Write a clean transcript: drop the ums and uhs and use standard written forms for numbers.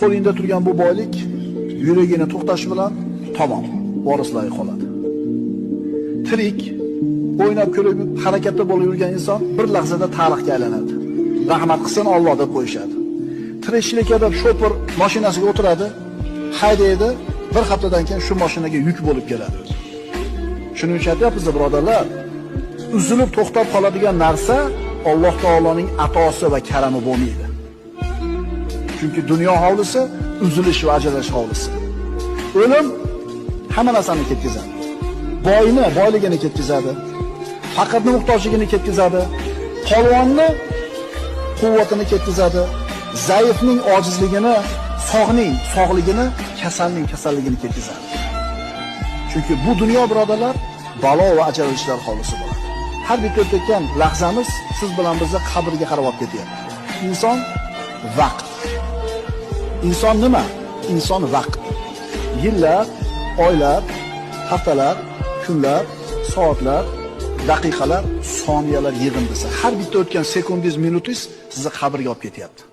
Qo'lingda turgan bu boylik yuragini to'xtashi bilan tamom, vorislarga qoladi. Tirik, o'ynab kulib, harakatda bo'lib yurgan inson bir lahzada tarixga aylanadi. Rahmat qilsin Alloh deb qo'yishadi. Tirikchilikka deb shopir mashinasiga o'tiradi, haydaydi, bir haftadan keyin shu mashinaga yuk bo'lib keladi. Shuning uchun aytyapmiz, birodarlar, uzilib to'xtab qoladigan narsa Alloh taoloning atosi va karami bo'lmaydi. Chunki dunyo hovlisi uzilish va ajralish hovlisi. O'lim hamma narsani ketkazadi. Boyni boyligini ketkazadi, faqirni muhtojligini ketkazadi, polvonni quvvatini ketkazadi, zaifning ojizligini, sog'ning sog'ligini, kasalning kasalligini ketkazadi. Chunki bu dunyo, birodarlar, balo va ajralishlar hovlisi bo'ladi. Har bitta o'tayotgan lahzamiz siz bilan bizni qabrga qarab olib ketyapti. Inson vaqt. Inson nima? Inson vaqt. Yillar, oylar, haftalar, kunlar, soatlar, daqiqalar, soniyalar yig'indisi. Har bitta o'tgan sekundingiz, minutingiz sizni qabrga olib ketyapti.